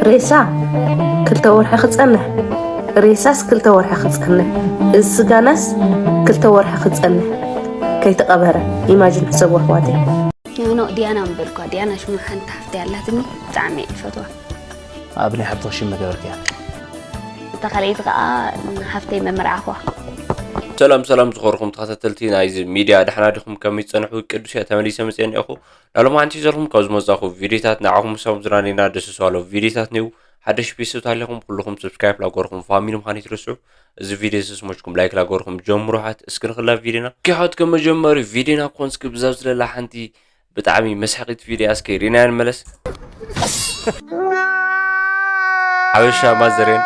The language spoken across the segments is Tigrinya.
ሬሳ ክልተ ወርሒ ክጸንሕ፣ ሬሳስ ክልተ ወርሒ ክጸንሕ፣ እዚ ስጋናስ ክልተ ወርሒ ክጸንሕ ከይተቐበረ። ኢማጂን ሕሰቡ ኣሕዋተይ። ኖ ኖ፣ ዲያና ምበልኳ። ዲያና ሽሙ ሓንቲ ሓፍተይ ኣላትኒ፣ ብጣዕሚ እየ ዝፈትዋ። ኣብ ናይ ሓብትኺ ሽም መገበርክያ። እታ ካልኣይቲ ከዓ ሓፍተይ መመርዓኽዋ። ሰላም ሰላም ዝኸርኹም ተኸታተልቲ ናይዚ ሚድያ፣ ደሕና ዲኹም? ከመይ ጸንሑ? ቅዱስ እየ ተመሊሰ መጽየ እኒአኹ። ናሎም ሓንቲ ዘልኹም ካብ ዝመጻኹ ቪዲዮታት ንዓኹም ምሳብ ዝራኔና ደስ ዝባሎ ቪዲዮታት ነይው። ሓደሽ ቤተሰብ ታሊኹም ኩልኹም ሰብስክራይብ ላገርኹም ፋሚሊ ምዃን ይትርስዑ። እዚ ቪዲዮ ስስሞችኩም ላይክ ላገርኹም ጀምሩ። ሓት እስኪ ንኽላ ቪዲዮና ኪሓት ከመጀመሪ ቪዲዮና ኮንስኪ ብዛብ ዝለላ ሓንቲ ብጣዕሚ መስሓቂት ቪድዮ እስኪ ሪና ንመለስ። ሓበሻ ማዘሬን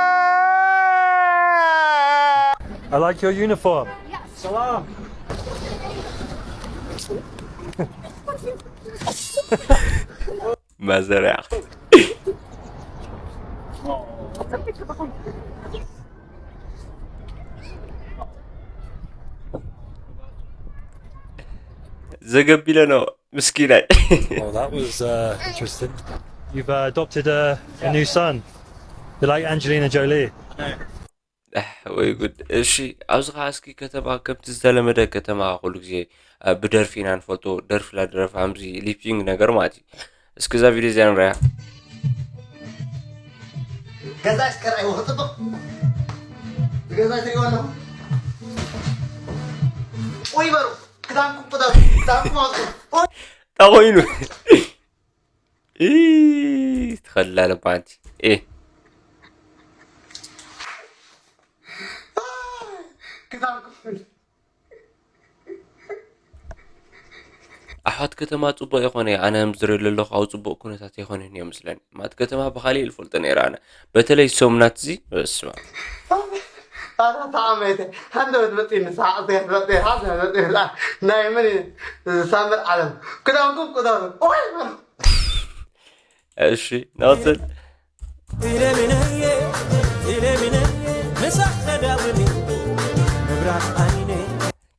I like your uniform. ማዘርያ ዘገቢለ ነው ምስኪናይ። Oh, that was uh, interesting. You've uh, adopted a, a new son. You're like Angelina Jolie. ወይ ጉድ። እሺ ኣብዚ ከዓ እስኪ ከተማ ከምቲ ዝተለመደ ከተማ ኩሉ ግዜ ብደርፊ ኢና ንፈልጦ። ደርፊ ላደረፍ ኣምዚ ሊፕሲንግ ነገር ማለት እዩ። እስኪ እዛ ቪድዮ እዚኣ ንሪኣ። ገዛ እስከ ርኣይዎ ክፅብቕ። ገዛ ትሪእዎ ኣለኹ። ኡይ በሩ ክዳንኩም ቅደዱ። ክዳንኩም ኣውፅኡ። ኡይ እንታይ ኮይኑ? ኢ ትኸላ ለባንቲ ኢ ክዳንኩም ኣሕዋት ከተማ ፅቡቅ ይኮነ ኣነ ምዝረ ለለኹ ኣብ ፅቡቅ ኩነታት ይኮነን እዮም ምስለኒ ማት ከተማ ብካሊእ ልፈልጦ ነይረ ኣነ በተለይ ሶምናት እዚ በስማ ኣታ ተዓመይተ ሓንደበት መፂኒ ሰዓት መፂ ሓንደበት መፂኒ ናይ መን እዩ ሳምር ዓለም ክዳንኩም ቅደዱ ኦይ በሉ እሺ ነቕፅል ኢለሚነየ ኢለሚነየ ምሳሕ ተዳውኒ መብራት ዓይነ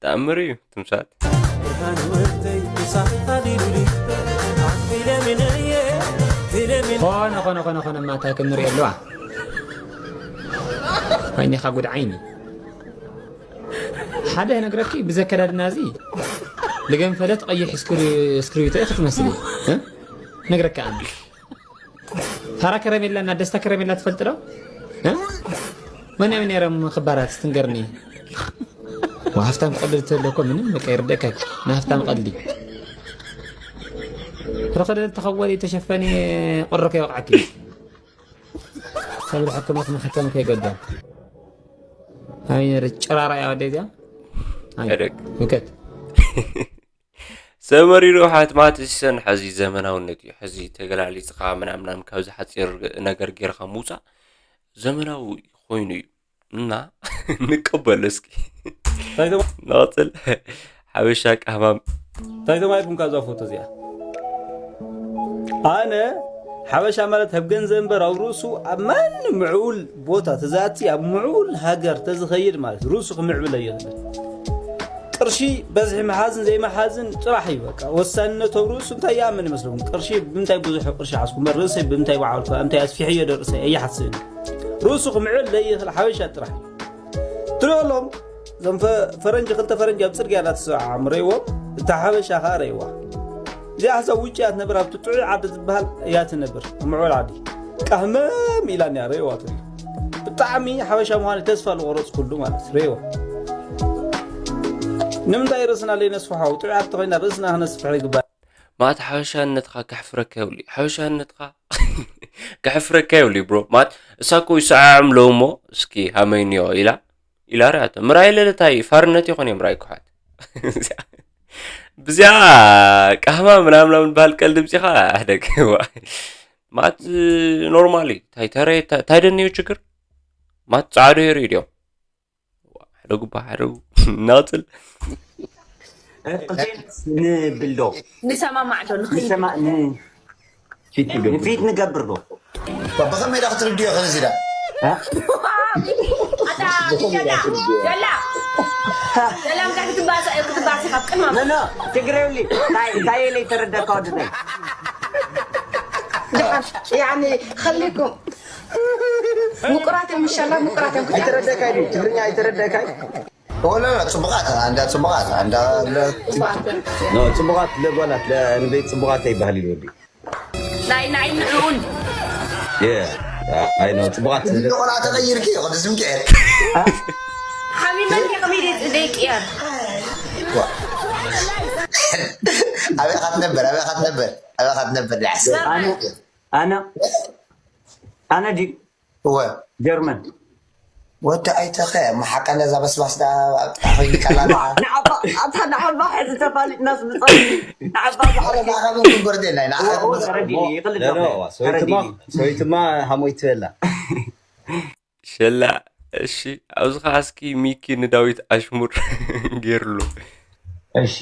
ተኣምር እዩ ትምሳት ብርሃን ወርተይ ምሳሕ ኣዲሉሊ ኢለሚነየ ኢለሚነ ኾነ ኾነ ኾነ ኾነ ማታ ክንሪኦ ኣለዋ ኮይኒኻ ጉድ ዓይኒ ሓደ ነግረኪ ብዘከዳድና እዚ ልገንፈለት ቀይሕ እስክሪ- እስክሪብቶ ኢኺ ትመስሊ እ? ነግረካ ኣነ ታራ ከረሜላ እና ደስታ ከረሜላ ትፈልጥ ዶ እ? መን እዮም ነይሮም ክባራት ስትንገርኒ ወሃፍታም ትቐልድ ተለኮ ምንም በቃ ይርደካ ንሃፍታም ቀልዲ ረኸደ ተኸወሊ ተሸፈኒ ቁሮ ከይወቕዓኪ ሰብል ሕክመት ንሕከም ከይገደም ኣይ ጭራራ እያ ወደ እዚኣ ኣይ ሕደግ ውከት ሰመሪዶ ሓትማት ሲሰን ሕዚ ዘመናውነት እዩ ሕዚ ተገላሊፅኻ ምናምናም ካብዚ ሓፂር ነገር ጌርካ ምውፃእ ዘመናዊ ኮይኑ እዩ እና ንቀበል እስኪ እንታይ ተባ- ንቐፅል ሓበሻ ቃህማም እንታይ ተማሂርኩም ካብዛ ፎቶ እዚኣ ኣነ ሓበሻ ማለት ኣብ ገንዘብ እምበር ኣብ ርእሱ ኣብ ማንም ምዕቡል ቦታ ተዛቲ ኣብ ምዕቡል ሃገር ተዝኸይድ ማለት ርእሱ ክምዕብል ኣይኽእልን ቅርሺ በዝሒ መሓዝን ዘይመሓዝን ጥራሕ እዩ በቃ ወሳንነት ኣብ ርእሱ እንታይ ይኣምን ይመስለኩም ቅርሺ ብምንታይ ብዙሕ ቅርሺ ሓዝኩ እምበር ርእሰይ ብምንታይ በዓልኩ እንታይ ኣስፊሐዮ ዶ ርእሰይ ኣይሓስብን ርእሱ ክምዕብል ዘይኽእል ሓበሻ ጥራሕ እዩ ትሪኦሎም እዞም ፈረንጂ ክልተ ፈረንጂ ኣብ ፅርግያ እናተሰዓዓሙ ረይዎም እታ ሓበሻ ከዓ ረይዋ እዚኣ ሕዛ ውጭ እያ ትነብር ኣብቲ ጥዑይ ዓዲ ዝበሃል እያ ትነብር ምዕብል ዓዲ ቃህመም ኢላ እኒያ ረይዋ ትሪ ብጣዕሚ ሓበሻ ምዃን ተስፋ ዝቆረፅኩሉ ማለት ረይዋ ንምንታይ ርእስና ለይነስፍሖ ጥዑይ ዓዲ ተኮይና ርእስና ክነስፍሕ ይግባእ ማት ሓበሻነትኻ ከሕፍረካ የብሉ ሓበሻነትኻ ከሕፍረካ የብሉ ብሮ ማት እሳ ኮ ይሰዓዕም ለውሞ እስኪ ሃመይንዮ ኢላ ኢላ ርኣቶ ምርኣይ ለለታይ ፋርነት ይኾን እዮም ርኣይ ክሓት ብዚኣ ቃህማ ምናምና ምንበሃል ቀልዲ ብዚኻ ኣሕደግ ማት ኖርማል እዩ ታይ ተረ ታይ ደንዩ ችግር ማት ፃዕዶ የርኢ ድዮም ሕደጉ ባ ሕደጉ እናቕፅል ንብል ዶ ንሰማማዕ ዶ ንኽይድ ንሰማ ንፊት ንገብር ዶ ብኸመይ ዳ ክትርድዮ ኸዚ ዳ ኣታ ጀላ ጀላ ጀላ እንታይ ክትባሰ ክትባሰ ካብ ቅድማ ኖ ኖ ችግር የብሊ እንታይ እንታይ ኢለ ይተረዳካ ወድነይ ደሓ يعني خليكم ምቁራት እዮም። ምሻላ ምቁራት እዮም። ኣይተረደእካይ ድዩ? ትግርኛ ኣይተረደእካይ? ወላ ጽቡቓት ኣንዳ ጽቡቓት ኣንዳ ኖ ጽቡቓት ለጓላት ለንበይ ጽቡቓት ይበሃል እዩ ወዲ ናይ ናይ ንዕኡን የ ኣይ ኖ ጽቡቓት ቆልዓ ተቐይርኪ እዩ ቅዱስ ሚካኤል ሓሚመን ከመይ ደይቅየር ኣበይ ኢኻ ትነብር ኣበይ ኢኻ ትነብር ኣበይ ኢኻ ትነብር ዳዕስ ኣነ ኣነ ዲ እወ ጀርመን ወዲ ኣይተኸ መሓቀነ እዛ በስባስ ዳ ኣብ ጥቃ ኮይኒ ቀላል ንዓባ ኣታ ንዓባ ሕዚ ተፋሊጥናስ ብፀ ንዓባ ኣረ ናኸበ ክንጎርደ ናይ ናኸበ ተረዲኒ ይኽእል ሰበይትማ ሃሞይ ትበላ ሸላ እሺ ኣብዚ ከዓ እስኪ ሚኪ ንዳዊት ኣሽሙር ገይርሉ እሺ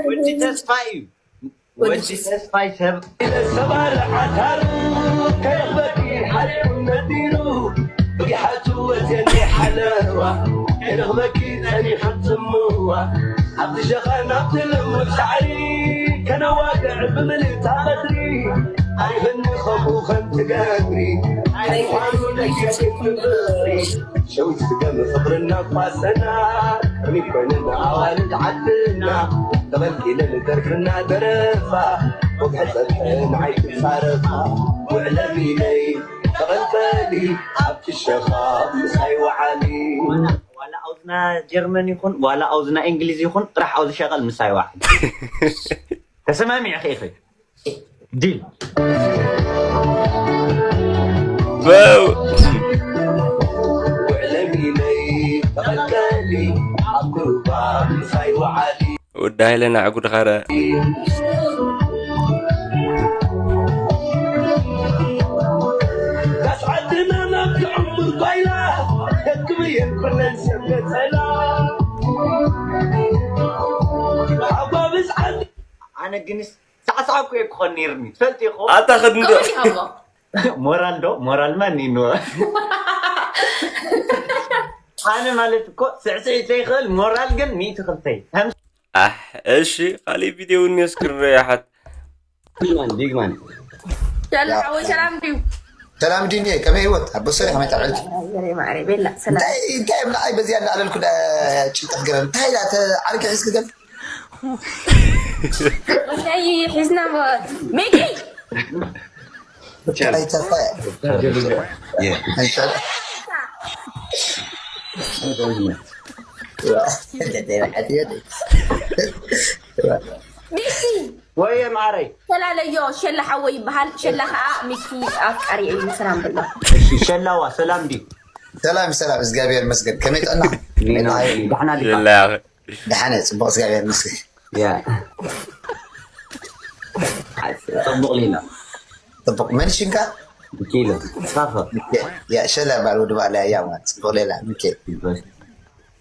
ወዲ ተስፋ እዩ ወዲ ተስፋይ ሰብ ሰባር ዓታር ከረኽበኪ ሓሪቑ ነዲሩ ብጊሓቱ ወትየኒ ሓለዋ ከረኽበኪ ጸኒሑ ጽምዋ ኣብዚ ሸኻ ናብቲ ልሙድ ሳዕሪ ከነዋግዕ ብምልእታ ቐድሪ ኣሪኽኒ ከምኡ ከም ትገብሪ ኣይኳኑ ነጊርኪ ምምሪ ሸዊት ስገም ፍቕርና ኳሰና ርሚት ኮይነን ኣዋልድ ዓድና ተቐልቂለን ደርፍና ደረፋ ወግሐ ጸብሐ ንዓይ ትጻረፋ ውዕለሚለይ ተቐልቀሊ ኣብቲ ሸኻ ምሳይ ወዓሊ ዋላ ኣውዝና ጀርመን ይኹን ዋላ ኣውዝና እንግሊዝ ይኹን ጥራሕ ኣውዚ ሸቐል ምሳይ ዋዕል ተሰማሚዕ ኸይኸ ዲል በው ውዕለሚለይ ተቐልቀሊ ኣብ ቁርባ ምሳይ ወዓሊ ወዲ ሃይለ ናዕጉ ድኻረ ጋስ ዓድና ናብ ዝዕምር ጓይላ ደክምየን ኩለን ሰብ ነጸላ ሓጓብዝ ዓዲ ኣነ ግንስ ሳዕሳዕ እኮ እየ ክኾን ነይርኒ ትፈልጥ ኢኹ ኣታ ክድንዶ ሞራል ዶ ሞራል ማን ይንወ ኣነ ማለት እኮ ስዕስዒት ዘይኽእል ሞራል ግን ሚእቲ ክልተይ ኣሕ እሺ ካሊእ ቪድዮ እውን እስክርዮ ሓት ቢግማን ቢግማን ያላ ሓወይ ሰላም ድዩ ሰላም ዲኒ ከመይ ህይወት ኣቦ ሰሪ ከመይ ተዕልቲ ማዕረ ቤላ ሰላም እንታይ እንታይ ብላዓይ በዚያ እናኣለልኩ ጭንቀት ገረን እንታይ ኢላ ዓርኪ ሒዝኪ ገል እንታይ ሒዝና ሚኪ ኣይተፋ ሚኪ ወየ ማረይ ፈላለዮ ሸላ ሓወይ ይበሃል ሸላ ከዓ ሚኪ ኣፍቃሪ እዩ ሰላም ብሎ ሸላዋ ሰላም ድዩ ሰላም ሰላም እግዚኣብሔር ይመስገን ከመይ ጥዕና ዳሕና ዲ ይላኸ ደሓነ ፅቡቅ እግዚኣብሔር ይመስገን ያ ጽቡቅ ሌላ ፅቡቅ መን ሽንካ ኪሎ ሳፈ ያ ሸላ ባል ወዲ ባዕላ ያ ማለት ፅቡቅ ሌላ ሚኬ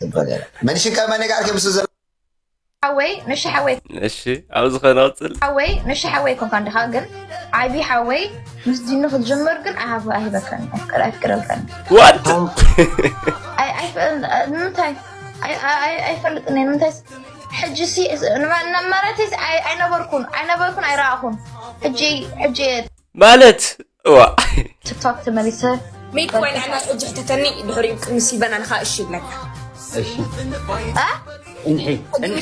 ፅቡቅ ሌላ መን ሽንካ ማን ጋር ከምሱ ዘሎ ሓወይ ንሽ ሓወይ እሺ ኣብዚ ከነቕፅል ሓወይ ንሽ ሓወይ ኮንካ እንዲኻ ግን ዓቢ ሓወይ ምስ ዲኑ ክትጅምር ግን ኣይሃብ- ኣይህበካን ኣይፍቅር- ኣይፍቅረልካን ዋት ኣይ- ኣይፍ- ንምንታይ ኣይ- ኣይ- ኣይፈልጥን እየ ንምንታይ ሕጂ ሲ ንማ- ነ- ማለተይ ሲ ኣይ- ኣይነበርኩን ኣይነበርኩን ኣይረኣኹን ሕጂ ሕጂ እየ ማለት እዋ ቲክቶክ ተመሊሰ ሚክ ወይ ንዕና ሕጂ ሕተተኒ ድሕሪኡ ምስ ይበና ንኻ እሺ ይብለካ እሺ እንሒ እንሒ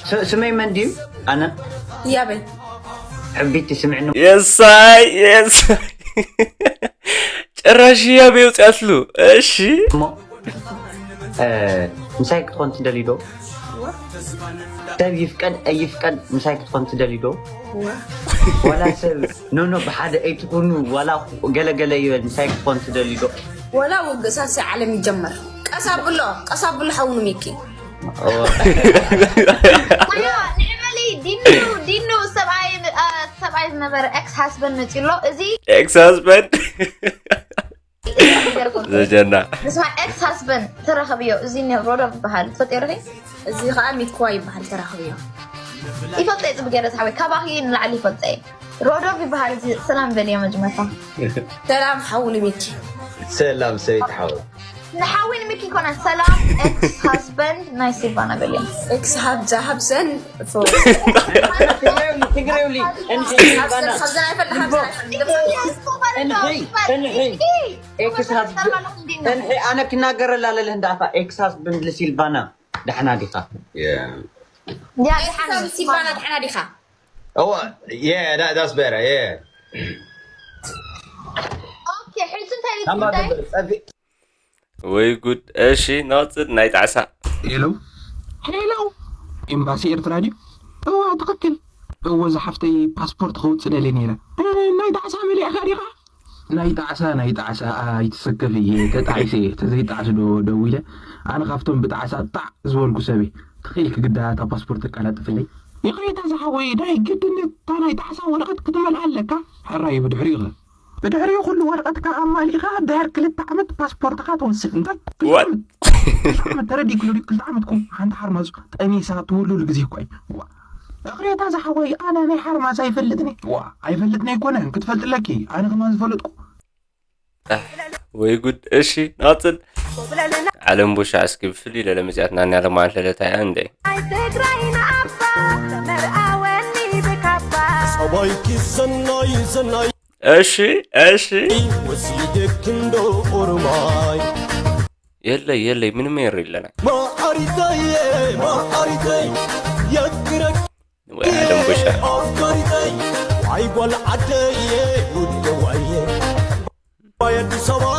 ስ- ስመይ መን ድዩ ኣነ ያበይ ሕቢቲ ስምዕኒ የሳይ የሳይ ጭራሽ ህያብ የውፅኣትሉ እሺ እሞ እ፣ ምሳይ ክትኾን ትደልዩ ዶ ሰብ ይፍቀድ ኣይፍቀድ ምሳይ ክትኾን ትደልዩ ዶ ዋላ ሰብ ኖኖ ብሓደ ኣይትኩኑ ዋላ ገለገለ ይበል ምሳይ ክትኾን ትደልዩ ዶ ወላ ውግእ ሳልሳይ ዓለም ይጀመር ቀስ ኣብሎ ቀስ ኣብሎ ሓውኑ ሚኪ ንዕበሊ ዲኑ ዲኑ ሰብኣይ አ፣ ሰብኣይ ዝነበረ ኤክስ ሃስበንድ መፂ ኣሎ እዚ ኤክስ ሃስበንድ ዘጀና ንስማ ኤክስ ሃስበንድ ተረኸብዮ እዚ ሮዶ ዝበሃል ትፈልጥዮ ርኺ እዚ ከዓ ሚክዋ ይበሃል ተራኽብዮ ይፈልጠ ፅብገ ረዝሓወይ ካባኺ ንላዕሊ ይፈልጠ ሮዶቭ ይበሃል እዚ ሰላም በልዮ መጅመርታ ሰላም ሓውኒ ሚኪ ሰላም ሰይት ሓው ንሓዊ ንሚኪ ይኮና ሰላም ኤክስ ሃዝበንድ ናይ ሲልቫና በልያ። Ex-husband. ትግሬውሊ ትግሬውሊ እንጂ Husband ኣይፈልጥ husband ኣይፈልጥ. እንሒ እንሒ ኤክስ ሃዝበንድ እንሒ ኣነ ክናገረላ ለልህ እንዳፋ ኤክስ ሃዝበንድ ልሲልቫና ዳሕና ዲኻ ያ ደሓን ሲልቫና ደሓና ዲኻ? Oh, yeah, that, that's better. Yeah. ኦኬ ሕጂ እንታይ I'm about እንታይ to. ወይ ጉድ። እሺ ናጽር ናይ ጣዕሳ ሄሎ ሄሎ፣ ኤምባሲ ኤርትራ ድዩ? እዋ ትኽክል። እወ ዝሓፍተይ ፓስፖርት ከውፅእ ደልየ ነይረ። እ፣ ናይ ጣዕሳ መሊእኻ ዲኻ? ናይ ጣዕሳ ናይ ጣዕሳ ኣይትሰከፍ እየ ተጣዒሰ እየ። ተዘይጣዕስ ዶ ደዊለ? ኣነ ካብቶም ብጣዕሳ ጣዕ ዝበልኩ ሰብ እየ። ተኽኢልክ ግዳ እታ ፓስፖርት ተቃላጥፍለይ። ይቕሬታ ዝሓወይ ናይ ግድን እታ ናይ ጣዕሳ ወረቐት ክትመልኣ ኣለካ። ሕራይ ብድሕሪኡ ኸ? ብድሕሪኡ ኩሉ ወረቐትካ ኣማሊእኻ ድሕር ክልተ ዓመት ፓስፖርትኻ ትወስድ። እንታይ? ክልተ What? ዓመት? ክልተ ዓመት ተረዲእክሉ ድዩ? ክልተ ዓመት እኮ ሓንቲ ሓርማዝ ጠኒሳ ትውሉል ግዜ እኮ እዩ። ዋ። እኽሬታ ዝሓወይ ኣነ ናይ ሓርማዝ ኣይፈልጥን እየ። ዋ ኣይፈልጥን ኣይኮነን ክትፈልጥ ኣለኪ። ኣነ ከማን ዝፈለጥኩ ወይ ጉድ። እሺ ናጽል ዓለም ቦሻ እስኪ ብፍልይ ለለ መጽያትና እና ለማለት ለለታ እያ እንደ ጸባይኪ ሰናይ ሰናይ እሺ እሺ ወስደክ እንዶ ኦሮማይ የለይ የለይ ምንም የር ይለና ማዓሪተይ ማዓሪተይ የግረክ ወይ ዓለም ቦሻ ኣፍቃሪተይ ኣይጓል ዓደየ ውደዋየ ኣዲስ ኣበባ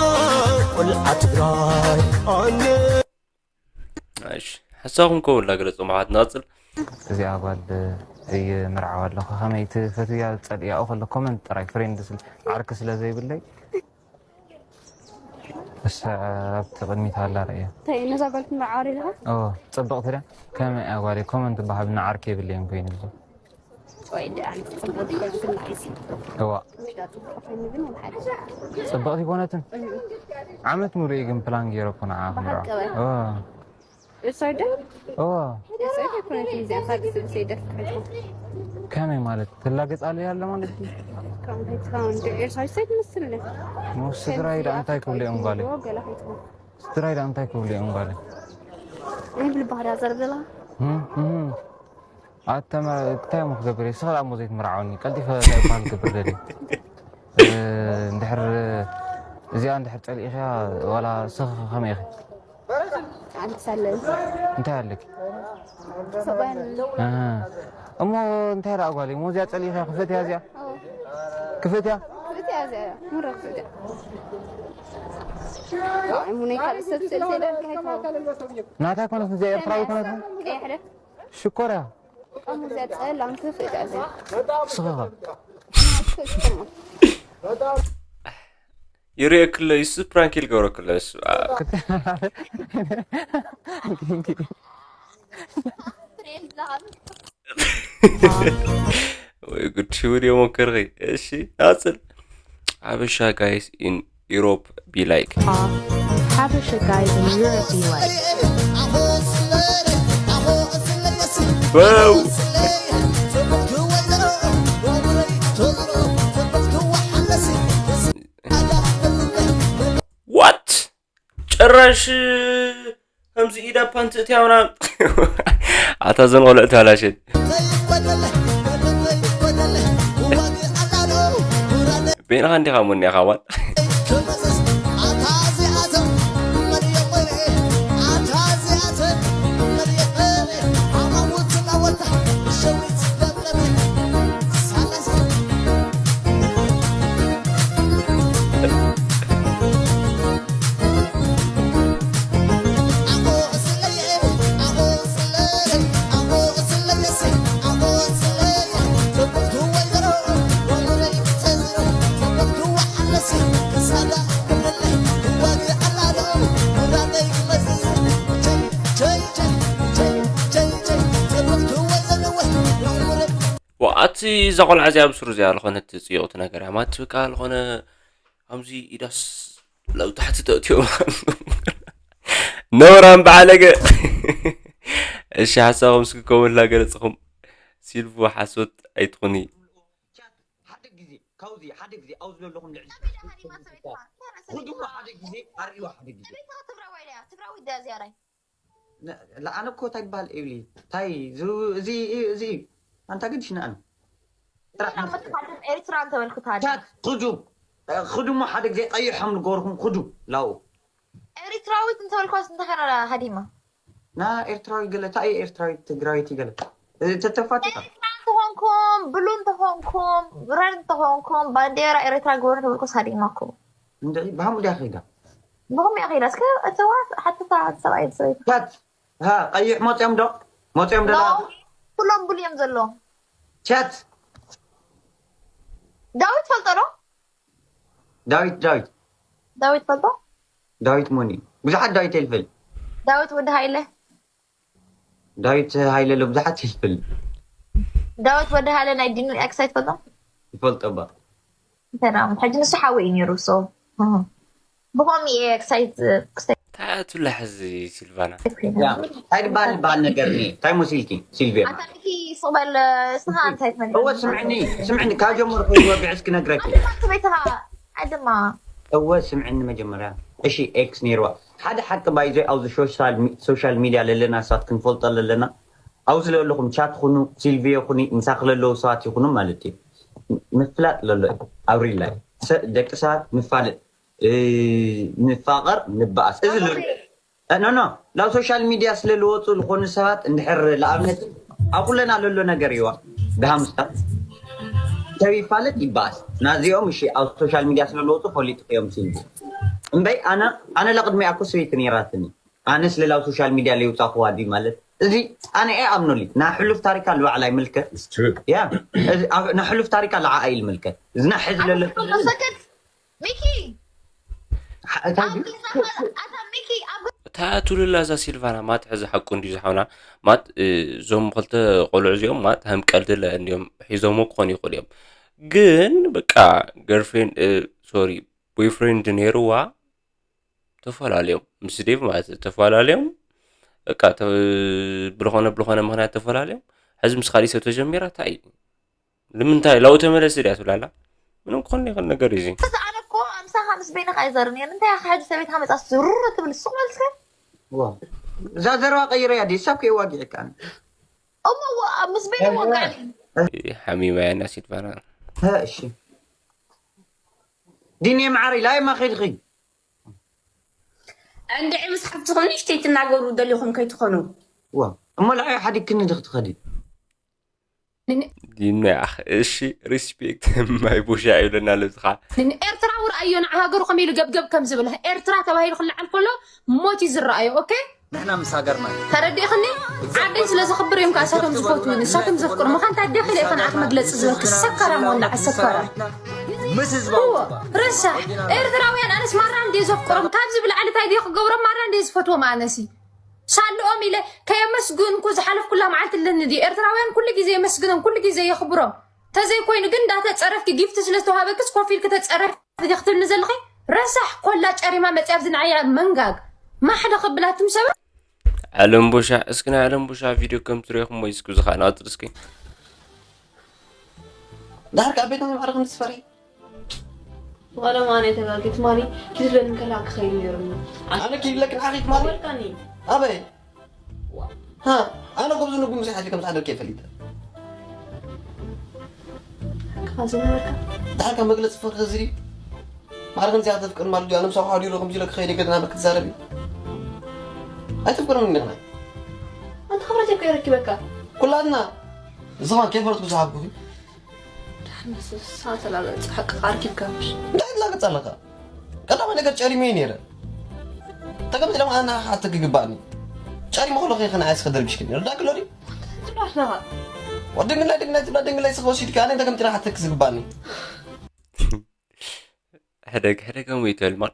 ቆልዓ ትግራይ ኣነ እሺ ሓሳኹም ከውላ ገለጹ ማለት ናጽል እዚኣ ጓል ይምርዓዋ ኣለኹ ከመይ ትፈትያ ጸልያኡ ከሎ ኮመንት ጥራይ ፍሬንድ ዓርኪ ስለ ዘይብለይ እሳ ኣብቲ ቅድሚት ኣላ ርእያ እንታይ ነዛ ጓል ትምርዓዋ ሪኢኻ ኦ ጽብቕቲ ዳ ከመይ እያ ጓል ኮመንት በሃብ ንዓርኪ የብለይን ኮይኑ ኣሎ ወይ ደኣ ጽቡቅ ግን ግን ኣይሲ እዋ ምሽዳ ጽቡቅ ኮይኑ ግን ሓደ ጽብቕቲ ኮነትን ዓመት ሙሉእ ግን ፕላን ገይረ እኮ ንዓ ክምርዓ ብሓቂ በይ። ኦ እሳይደ እዋ እሳይደ ኮነትን እዚኣ ካልእ ሰብ ሰይደ ከመይ ማለት ትላገጽ ኣለ ያለ ማለት እዩ ካም ቤት ካም እንደ ኤርሳይ ሰይድ ምስል ሞ ስድራይ ዳ እንታይ ክብሉ እዮም ጓለይ ገላ ኸይትሞ ስድራይ ዳ እንታይ ክብሉ እዮም ጓለይ ይብል ባህዳ ዘርብላ እም፣ እም። ኣተመ እንታይ እሞ ክገብር እየ ስኽል ኣሞ ዘይትምርዓወኒ ቀልጢፈ እንታይ እኳ ክገብር ደልየ እ፣ እንድሕር እዚኣ እንድሕር ጸሊእኽያ ዋላ ስኽ ከመይ ኢኺ ኣንተሳለን እንታይ ኣለኪ ሰባን ኣሃ። እሞ እንታይ ደኣ ጓለይ እሞ እዚኣ ጸሊእኽያ ክፈትያ እዚኣ ክፈትያ እዚኣ እዚኣ ሙረ እዚኣ ሙነ ካልእ ሰብ ስለ ዘይደርግ ኣይኮነ ናታ ኮነት እዚኣ ኤርትራዊ ኮነት ቀያሕ ደ ሽኮር እያ ኣሙ እዚኣ ጸላም ክፍእት እዚኣ ስኽኻ ይርእየክሎ ይሱ ፕራንክ ይልገብረክሎ እሱ ወይ ጉድ ሽውድ የሞከርኺ እሺ ናጽል ሓበሻ guys in Europe be like Habesha guys in Europe be like Wow. What? ጭራሽ ከምዚ ኢዳ ፓንት እትያ ምናምን ኣታ ዘን ቆልዑ ተበላሸት ቤንኻ እንዲኻ ሙኒኻ ዋል ኣቲ እዛ ቆልዓ እዚኣ ብስሩ እዚኣ ዝኾነት ፅዮቕቲ ነገር እያ ማት በቃ ዝኾነ ከምዚ ኢዳስ ላብ ታሕቲ ተእትዮ ነውራም በዓለገ እሺ ሓሳኹም እስኪ ኮመንት ላገለፅኹም ሲልቭ ሓሶት ኣይትኹኒ ሓደ ግዜ ካብዚ ሓደ ግዜ ኣብዚ ዘለኹም ልዕሊ ኹዱ ሓደ ግዜ ኣርእዋ ሓደ ግዜ ቤታ ትግራዋይ ድያ ትግራዊት ድያ ዝያዳይ ለ- ኣነ እኮ እንታይ ይበሃል ኤብሊ እንታይ ዝ- እዚ እዩ እዚ እዩ ኣንታ ግን ሽነኣን ጥራሕ ኤርትራ መፍትሒ መትካድም ኤርትራ እንተበልኩ ታዲ ቻት ኹዱ ኹዱ እሞ ሓደ ግዜ ቀይሖም ንገርኩም ኹዱ ላው ኤርትራዊት እንተበልኳስ እንተኸነ ሃዲማ ና ኤርትራዊ ገለ እንታይ እዩ ኤርትራዊት ትግራዊት እዩ ገለ ተተፋትካ ኤርትራ እንተኾንኩም ብሉ እንተኾንኩም ረድ እንተኾንኩም ባንዴራ ኤርትራ ግበሩ ተበልኩስ ሃዲማኩም እንድዒ ብሃሙ ድያ ከይዳ ብኹም እያ ከይዳ እስከ እተዋ ሓተታ ሰብኣይ ሰበይቲ ቻት ሃ ቀይሕ መፅኦም ዶ መፅኦም ዶ ኖ፣ ኩሎም ብሉ እዮም ዘለዎም ቻት ዳዊት ፈልጦ ዶ ዳዊት ዳዊት ዳዊት ፈልጦ ዳዊት ሞኒ ብዙሓት ዳዊት የልፍል ዳዊት ወዲ ሃይለ ዳዊት ሃይለ ሎ ብዙሓት ይልፍል ዳዊት ወዲ ሃይለ ናይ ዲኑ ኤክሳይት ፈልጦ ይፈልጦ ባ ሰላም ሕጂ ንሱ ሓወ እዩ ነይሩ ሶ ብኸም እየ ኤክሳይት ታያቱላ ሕዚ ሲልቫና ያ እንታይ ዝበሃል ዝበሃል ነገር ኒ እንታይ መሲልኪ ሲልቪያ ኣታ ሚኪ ስቕ በል እስኻ እንታይ ትመልእ እወ ስምዕኒ ስምዕኒ ካብ ጀመርኩ ዝወግዕስ ክነግረኪ ቤትኻ ዓድማ እወ ስምዕኒ መጀመርያ እሺ ኤክስ ነይርዋ ሓደ ሓቂ ባይዞ ኣብዚ ሶሻል ሚድያ ለለና ሰባት ክንፈልጦ ለለና ኣብዚ ለለኹም ቻት ኩኑ ሲልቪዮ ኩኒ ምሳኺ ለለዉ ሰባት ይኹኑ ማለት እዩ ምፍላጥ ለሎ ኣብሪላይ ደቂ ሰባት ምፋለጥ ንፋቐር ንበኣስ እዚ ኖ ኖ ናብ ሶሻል ሚድያ ስለ ልወፁ ዝኾኑ ሰባት እንድሕር ንኣብነት ኣብ ኩለና ለሎ ነገር እዩዋ ብሃምስታ ሰብ ይፋለጥ ይበኣስ ናዚኦም እሺ ኣብ ሶሻል ሚድያ ስለ ልወፁ ፈሊጡ እዮም ሲሉ እምበይ ኣነ ኣነ ለቅድሚ ኣኮ ሰበይቲ ነይራትኒ ኣነ ስለ ላብ ሶሻል ሚድያ ለይውፃኹዋ ድዩ ማለት እዚ ኣነ እየ ኣብኖሊ ናይ ሕሉፍ ታሪካ ልባዕላ ይምልከት ያ ናይ ሕሉፍ ታሪካ ልዓኣ ይልምልከት እዚ ናይ ሕዚ ለለ ሰከት ሚኪ እንታይ ኣብ ድዩ? ገዛኻ ኣታ ሚኪ ኣብ እታ ትብልላ እዛ ሲልቫና ማት ሕዚ ሓቁ እንዲዩ ዝሓውና ማት እዞም ክልተ ቆልዑ እዚኦም ማት ከም ቀልድለ እንዲዮም ሒዞሞ ክኾኑ ይኽእሉ እዮም ግን በቃ ገርፍሬንድ ሶሪ ቦይፍሬንድ ነይርዋ ተፈላለዮም ምስ ዴቭ ማለት እዩ ተፈላለዮም በቃ ተ- ብልኾነ ብልኾነ ምክንያት ተፈላለዮም ሕዚ ምስ ካሊእ ሰብ ተጀሚራ እንታይ እዩ ንምንታይ ላው ተመለስ ድያ ትብላላ ምንም ክኾን ይኽእል ነገር እዩ እዚ ኣነ እኮ ኣምሳኻ ምስ በይንኻ ይዘርን እየ ምንታይ ኢኻ ሕጂ ሰበይትኻ መፃስ ዝሩር ትብል ሱቕ መልስከ ዋ። እዛ ዘረባ ቀይረያ ድዩ ሳብ ከይዋጊዕካ እሞ ዋ- ምስ በይነ ወጋዕኒ ሓሚማ እያ እና ሲልቫና እሺ ዲኒ ማዕሪ ላይማ ከይድኺ እንድዒ ምስ ሓፍትኹም ንእሽተይ ትናገሩ ደሊኹም ከይትኾኑ ዋ እሞ ልዓዮ ሓዲግክኒ ድኽ ትኸዲ ዲና እሺ ሪስፔክት ማይ ቦሻ ይብለና ለብዝኻ ንኤርትራዊ ረኣዮ ንዓ ሃገሩ ከመይ ኢሉ ገብገብ ከም ዝብል ኤርትራ ተባሂሉ ክለዓል ከሎ ሞት እዩ ዝረኣዮ ኦኬ ንሕና ምስ ሃገርና እዩ። ተረዲእኽኒ ዓደይ ስለ ዘኽብር እዮም ከዓ እሳቶም ዝፈትዉ ንሳቶም ዘፍቅሩ ምዃን ታዲያ ክኢለ ኢኻ ንዓኺ መግለፂ ዝበልክ ሰካራም ወላ ዓሰካራም ምስ ህዝባ እዎ ረሳ ኤርትራውያን ኣነስ ማራ እንደ ዘፍቅሮም ካብዚ ብላዕሊ እንታይ ድየ ክገብሮም ማራ እንደ ዝፈትዎም ኣነሲ ሳልኦም ኢለ ከየመስግንኩ ዝሓለፍኩላ መዓልቲ ኣለኒ ድዩ ኤርትራውያን ኩሉ ግዜ የመስግኖም ኩሉ ግዜ የኽብሮም ተዘይኮይኑ ግን እንዳተፀረፍኪ ጊፍቲ ስለዝተዋሃበክስ ኮፍ ኢልኪ ተፀረፊ ዲኺ ትብልኒ ዘለኺ ረሳሕ ኮላ ጨሪማ መፅያ ኣብዚ ንዓያ መንጋግ ማሕደ ከብላትም ሰባት ዓለም ቦሻ እስኪ ናይ ዓለም ቦሻ ቪድዮ ከም ትሪኢኹሞ እስኪ ዝኻ ናጥር እስኪ ዳሕር ካብ ቤት ማዕረ ከም ትስፈሪ ዋላ ማን የተጋጌት ማኒ ኪድለን ከላ ክኸይድ ነይሩኒ ኣነ ኪድለክ ንዓኺ ትማሊ ወልካኒ ኣበይ ሃ ኣነ ጎብዝ ንጉ ምሳይ ሓቲ ከም ዝሓደርክ ይፈልጥ ካዚ ነበርካ ዳሕር ካብ መግለፂ ፍቅሪ እዚ ማዕረ ከምዚኣ ተፍቅር ማለት እዩ ኣነ ምሳኹ ሓዲሩ ከምዚ ኢለ ክኸይድ ገድና በክ ትዛረብ እዩ ኣይተፍቅርም እንዲኽና ኣንተ ክብረት እኮ ይረክበካ ኩላትና ዝኻ ከይፈለጥኩ ዝሃብኩ ዳሕር መስሳ ተላገጽ ሓቅኻ ኣርኪብካ ምሽ እንታይ ትላገጽ ኣለኻ ቀዳማይ ነገር ጨሪመ እዩ ነይረ ተቀምጥ ደሞ ኣና ሓተክ ይግባእኒ ጨሪመ ከለኹ ኢኸ ንዓይስ ከደርቢሽክኒ ርዳእክ ኣሎ ድዩ ትብሎ ኣለኻ ወድንግላይ ድንግላይ ትብላ ድንግላይ ስኸ ወሲድካ ኣነ ተቀምጢና ሓተክ ዝግባእኒ ሕደግ ሕደግ ከምኡ ይትበል ማን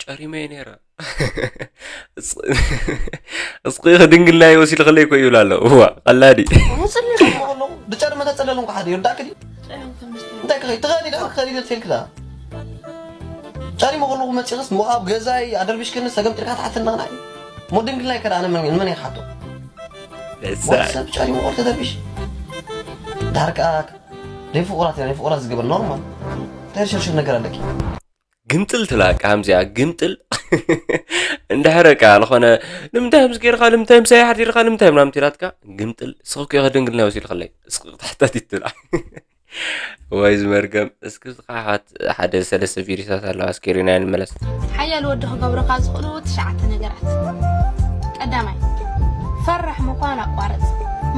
ጨሪመ እየ ነይረ እስኺ ድንግልናይ ወሲድክለይ ኮ ይብል ኣሎ እዋ ቀላዲ ጨሪመ ከለኹ ብጨርመ ተጸለለ እንኳ ሓደ ይርዳእክ ድዩ እንታይ ክኸይ ትኸዲ ዳ ክኸዲ ደ ትልክዳ ጨሪመ ከለኹ መጺኽስ ሞ ኣብ ገዛይ ኣደርቢሽክኒ ሰገምጢልካ ትሓተኒ ቕናዕ ሞ ድንግልናይ ከዳ ኣነ መን መን ይሓቶ ሰብ ጨሪመ ቆር ተደርቢሽ ዳርቃ ናይ ፍቑራት ናይ ፍቑራት ዝገበር ኖርማል እንታይ ሸርሽር ነገር ኣለኪ ግምጥል ትብላ፣ ከምዚኣ ግምጥል። እንድሕር ከኣ ዝኾነ፣ ንምንታይ ከምዚ ጌርካ፣ ንምንታይ ምሳይ ሓዲርካ፣ ንምንታይ ምናምን ትብላትካ፣ ግምጥል። ስኽኪ ከ ድንግልና ወሲልክለይ? ስኽኪ ክትሕተት ይትብላ። ወይ ዝመርገም። እስኪ ዝኸሓት ሓደ ሰለስተ ቪዲዮታት ኣለዋ፣ እስኪ ሪና ንመለስ። ሓያል ወዲ ክገብሩኻ ዝኽእሉ ትሽዓተ ነገራት። ቀዳማይ፣ ፈራሕ ምዃን ኣቋርጽ።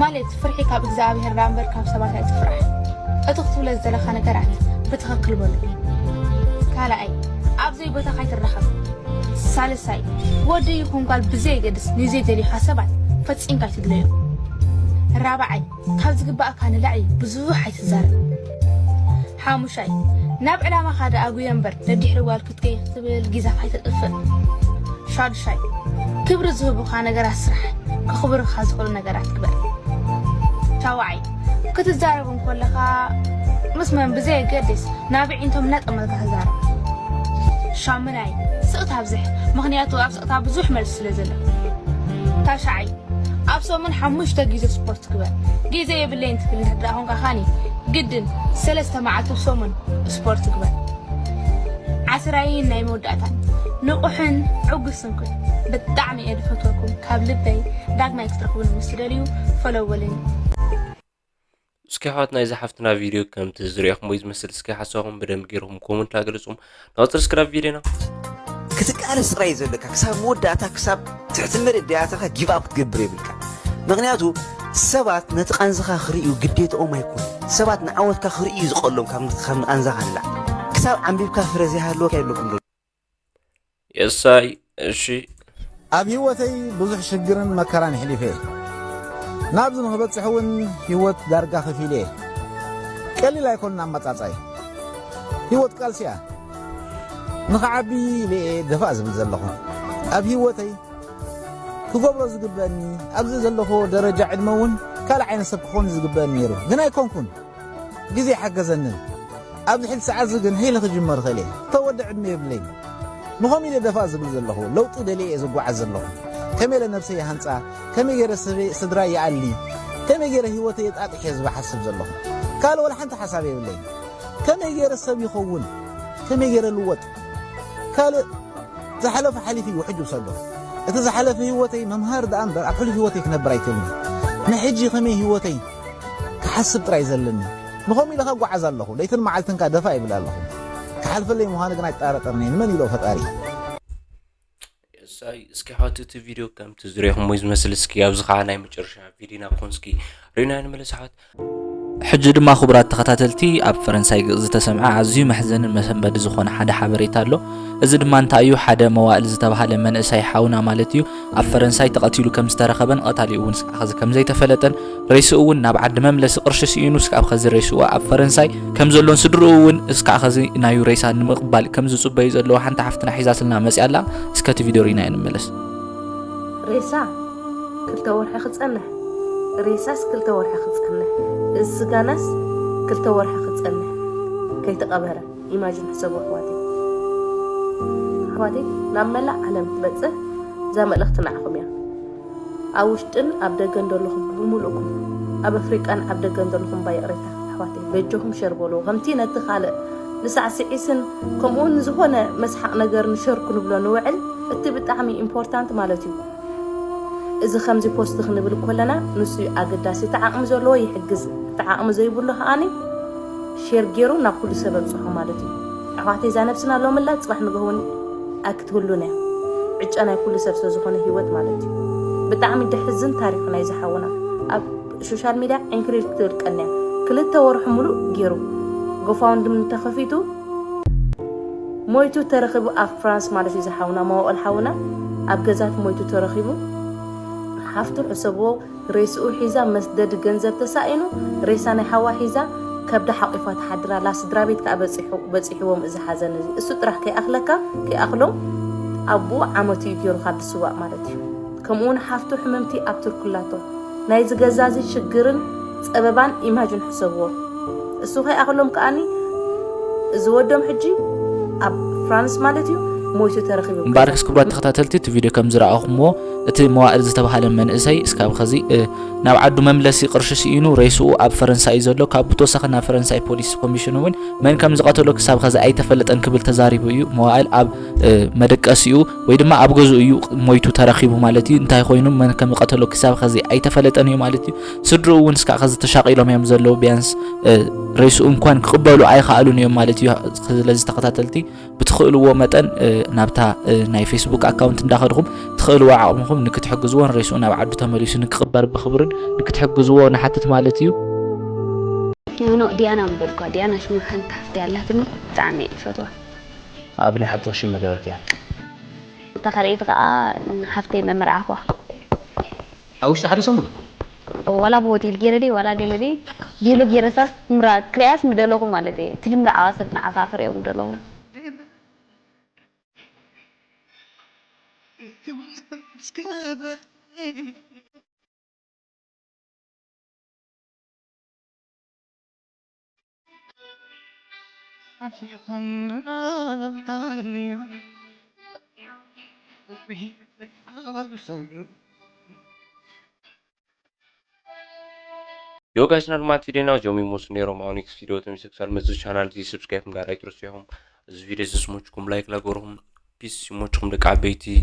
ማለት ፍርሒ ካብ እግዚኣብሔር ደኣ እምበር ካብ ሰባት ኣይትፍራሕ። እቲ ክትብሎ ዝደለኻ ነገራት ብትኽክል በሉ። ካልኣይ፣ ኣብ ዘይቦታኻ ኣይትራኸብ። ሳልሳይ፣ ወዲ ይኹን ጓል ብዘየገድስ ንዘይደልዩኻ ሰባት ፈጺምካ ኣይትድለዮም። ራብዓይ፣ ካብ ዝግባኣካ ንላዕሊ ብዙሕ ኣይትዛረብ። ሓሙሻይ፣ ናብ ዕላማኻ ደኣ ጉየ እምበር ደድሕሪ ጓል ክትከይ ክትብል ጊዛኻ ኣይተጥፍእ። ሻዱሻይ፣ ክብሪ ዝህቡኻ ነገራት ስራሕ፣ ከኽብሩኻ ዝኽእሉ ነገራት ግበር። ሻውዓይ፣ ክትዛረብ እንከለኻ ምስ መን ብዘየገድስ ናብ ኣዒንቶም እናጠመትካ ተዛረብ። ሻሙናይ፣ ስቕታ ኣብዝሕ፣ ምኽንያቱ ኣብ ስቕታ ብዙሕ መልሲ ስለ ዘሎ። ታሽዓይ፣ ኣብ ሰሙን ሓሙሽተ ግዜ ስፖርት ግበር። ግዜ የብለይን ትብል እንድሕር ደኣ ኾንካ ኻኒ ግድን ሰለስተ መዓልቲ ኣብ ሰሙን ስፖርት ግበር። ዓስራይን ናይ መወዳእታን፣ ንቑሕን ዕጉስን ኩን። ብጣዕሚ እየ ዝፈትወኩም ካብ ልበይ። ዳግማይ ክትረኽቡኒ ምስ ትደልዩ ፎሎው በሉኒ። እስኪ ኣሕዋት ናይዛ ሓፍትና ቪድዮ ከምቲ ዝሪኦኹም ወይ ዝመስል እስኪ ሓሳብኩም ብደንብ ገይርኩም ኮመንት ኣገለጹም። ናብ ትርስክራብ ቪድዮና ክትቃለስ ጥራይ እዩ ዘለካ። ክሳብ መወዳእታ፣ ክሳብ ትሕቲ መሬት ደያትኻ ጊቭ ኣፕ ክትገብር የብልካ። ምኽንያቱ ሰባት ነቲ ቃንዝኻ ክርእዩ ግዴትኦም ኣይኮኑን። ሰባት ንዓወትካ ክርእዩ እዩ ዝቐሎም ካብ፣ ካብ ንቃንዛኻ ንላዕሊ። ክሳብ ዓንቢብካ ፍረ ዘይሃለወካ የብለኩም ዶ? የሳይ፣ እሺ። ኣብ ህይወተይ ብዙሕ ሽግርን መከራን ኣሕሊፈ እየ። ናብዚ ንኽበጽሕ እውን ህይወት ዳርጋ ከፊለ እየ። ቀሊል ኣይኮነን ኣመጻጽኣይ። ህይወት ቃልሲ እያ። ንኽዓቢ ኢለ እየ ደፋእ ዝብል ዘለኹ። ኣብ ህይወተይ ክገብሮ ዝግበአኒ፣ ኣብዚ ዘለኹ ደረጃ ዕድመ እውን ካልእ ዓይነት ሰብ ክኾን ዝግበአኒ ነይሩ። ግን ኣይኮንኩን። ግዜ ኣይሓገዘንን። ኣብዚ ሕጂ ሰዓት እዚ ግን ሄለ ክጅመር እኽእል እየ። ተወዲ ዕድመ የብለይን። ንኸምኡ ኢለ ደፋእ ዝብል ዘለኹ፣ ለውጢ ደልየ እየ ዝጓዓዝ ዘለኹ። ከመይ ኢለ ነብሰይ ይሃንጻ፣ ከመይ ገይረ ስድራይ ይኣሊ፣ ከመይ ገይረ ህይወተይ የጣጥሕ እየ ዝብል ሓስብ ዘለኹ። ካልእ ወላ ሓንቲ ሓሳብ የብለይን። ከመይ ገይረ ሰብ ይኸውን፣ ከመይ ገይረ ልወጥ። ካልእ ዝሓለፈ ሓሊፉ እዩ፣ ሕጂ ውሰዶ። እቲ ዝሓለፈ ህይወተይ መምሃሪ ደኣ እምበር ኣብ ሕሉፍ ህይወተይ ክነብር ኣይክእልን። ንሕጂ ከመይ ህይወተይ ክሓስብ ጥራይ ዘለኒ። ንኸምኡ ኢለ ከጓዓዝ ኣለኹ። ለይትን መዓልትን ከኣ ደፋእ ይብል ኣለኹ። ክሓልፈለይ ምዃኑ ግን ኣይጠራጠርን እየ። ንመን ኢሎ ፈጣሪ? የሳይ፣ እስኪ ኣሕዋት እቲ ቪድዮ ከምቲ ዝሪኦኹም ወይ ዝመስል እስኪ ኣብዚ ኸዓ ናይ መጨረሻ ቪድዮና ክኾን እስኪ ሪና ንመለስ ኣሕዋት። ሕጂ ድማ ክቡራት ተኸታተልቲ ኣብ ፈረንሳይ ዝተሰምዐ ኣዝዩ መሕዘንን መሰንበዲ ዝኾነ ሓደ ሓበሬታ ኣሎ። እዚ ድማ እንታይ እዩ? ሓደ መዋእል ዝተባህለ መንእሰይ ሓውና ማለት እዩ ኣብ ፈረንሳይ ተቐቲሉ ከም ዝተረኸበን ቀታሊኡ እውን እስካዕ ኸዚ ከም ዘይተፈለጠን ሬስኡ እውን ናብ ዓዲ መምለሲ ቅርሺ ስኢኑ እስካብ ኸዚ ሬስኡ ኣብ ፈረንሳይ ከም ዘሎን ስድርኡ እውን እስካዕ ኸዚ ናዩ ሬሳ ንምቕባል ከም ዝጽበዩ ዘለዉ ሓንቲ ሓፍትና ሒዛትልና መጽያ ኣላ። እስከ እቲ ቪድዮ ርኢናዮ ንመለስ። ሬሳ ክልተ ወርሒ ክጸንሕ፣ ሬሳስ ክልተ ወርሒ ክጸንሕ፣ እዚ ስጋናስ ክልተ ወርሒ ክጸንሕ ከይተቐበረ። ኢማጂን ሕሰቡ ኣሕዋተይ። ኣሕዋተይ፣ ናብ መላእ ዓለም ትበጽሕ እዛ መልእኽቲ ንዓኹም እያ። ኣብ ውሽጥን ኣብ ደገን ዘለኹም ብምሉእኩም፣ ኣብ ኣፍሪቃን ኣብ ደገን ዘለኹም እባ ይቕሬታ ኣሕዋተይ፣ በጃኹም ሸር በልዎ። ከምቲ ነቲ ካልእ ንሳዕስዒስን ከምኡውን ዝኾነ መስሓቕ ነገር ንሸር ክንብሎ ንውዕል፣ እቲ ብጣዕሚ ኢምፖርታንት ማለት እዩ። እዚ ከምዚ ፖስት ክንብል ከለና ንሱ እዩ ኣገዳሲ። እቲ ዓቕሚ ዘለዎ ይሕግዝ፣ እቲ ዓቕሚ ዘይብሉ ከኣኒ ሼር ገይሩ ናብ ኩሉ ሰብ ኣብጽሖ ማለት እዩ። ኣሕዋተይ፣ እዛ ነብስና ሎምላ ጽባሕ ንግሆ እውን ኣይክትህሉን እያ። ዕጫ ናይ ኩሉ ሰብ ስለ ዝኾነ ህይወት ማለት እዩ። ብጣዕሚ ደሕዝን ታሪኽ ናይ ዝሓውና ኣብ ሶሻል ሚድያ ዕንክሊል ክትብል ቀንያ። ክልተ ወርሒ ሙሉእ ገይሩ ጎፋውንድሚ ተኸፊቱ ሞይቱ ተረኺቡ ኣብ ፍራንስ ማለት እዩ። ዝሓውና መዋእል ሓውና ኣብ ገዛት ሞይቱ ተረኺቡ። ሓፍቱ ሕሰብዎ ሬስኡ ሒዛ መስደዲ ገንዘብ ተሳኢኑ ሬሳ ናይ ሓዋ ሒዛ ከብዳ ሓቂፋ ትሓድር ኣላ። ስድራ ቤት ከኣ በጺሑ-፣ በጺሕዎም እዚ ሓዘን እዚ። እሱ ጥራሕ ከይኣኽለካ ከይኣኽሎም ኣቦኡ ዓመቱ እዩ ገይሩ ካብቲ ስዋእ ማለት እዩ። ከምኡ እውን ሓፍቱ ሕምምቲ ኣብ ቱርኪ ኣላቶ። ናይዚ ገዛ እዚ ሽግርን ጸበባን ኢማጅን ሕሰብዎ። እሱ ከይኣኽሎም ከኣኒ እዚ ወዶም ሕጂ ኣብ ፍራንስ ማለት እዩ ሞይቱ ተረኺቡ። እምበኣርከስ ክቡራት ተኸታተልቲ እቲ ቪድዮ ከም ዝረኣኹምዎ እቲ መዋእል ዝተባህለ መንእሰይ እስካብ ኸዚ፣ እ፣ ናብ ዓዱ መምለሲ ቅርሺ ስኢኑ ሬስኡ ኣብ ፈረንሳ እዩ ዘሎ። ካብ ብተወሳኺ ናብ ፈረንሳይ ፖሊስ ኮሚሽን እውን መን ከም ዝቐተሎ ክሳብ ኸዚ ኣይተፈለጠን ክብል ተዛሪቡ እዩ። መዋእል ኣብ መደቀሲኡ ወይ ድማ ኣብ ገዝኡ እዩ ሞይቱ ተረኺቡ ማለት እዩ። እንታይ ኮይኑ መን ከም ዝቐተሎ ክሳብ ኸዚ ኣይተፈለጠን እዩ ማለት እዩ። ስድርኡ እውን እስካዕ ኸዚ ተሻቒሎም እዮም ዘለዉ። ቢያንስ ሬስኡ እንኳን ክቕበሉ ኣይኸኣሉን እዮም ማለት እዩ። ስለዚ ተኸታተልቲ ብትኽእልዎ መጠን ናብታ ናይ ፌስቡክ ኣካውንት እንዳኸድኹም ትኽእልዎ ዓቕምኹም ንክትሕግዝዎን ሬስኡ ናብ ዓዱ ተመሊሱ ንክቕበር ብኽብርን ንክትሕግዝዎ ንሓትት ማለት እዩ። ኖ ዲያና ምበልኳ። ዲያና ሽሙ ሓንቲ ሓፍቲ ኣላትኒ፣ ብጣዕሚ እየ ዝፈትዋ። ኣብ ናይ ሓብትኺ ሽም መገበርክያ? እታ ካልኣይቲ ከዓ ሓፍተይ መመርዓኽዋ። ኣብ ውሽጢ ሓደ ሰሙን? ዋላ ብሆቴል ገይረ ድየ ዋላ ገለ ድየ ቬሎ ገይረ ሳስ ምራ ክሪኣስ ምደለኹ ማለት እየ። እቲ ድምርዓዋ ሰብ ንዓኻ ክሪኦ ምደለኹ። Yo guys፣ ናድማት ቪዲዮና ጆሚ ሞስ ነይሮም። ኣብ ኔክስት ቪዲዮ ተመልሰ ክሳብ መጽእ ቻናል እዚ ሰብስክራይብ ምግባር ኣይትረስዑ ኢኹም። እዚ ቪዲዮ እዚ ዝመችኩም ላይክ ላገርኹም። ፒስ፣ ይመችኩም ደቂ ዓበይቲ።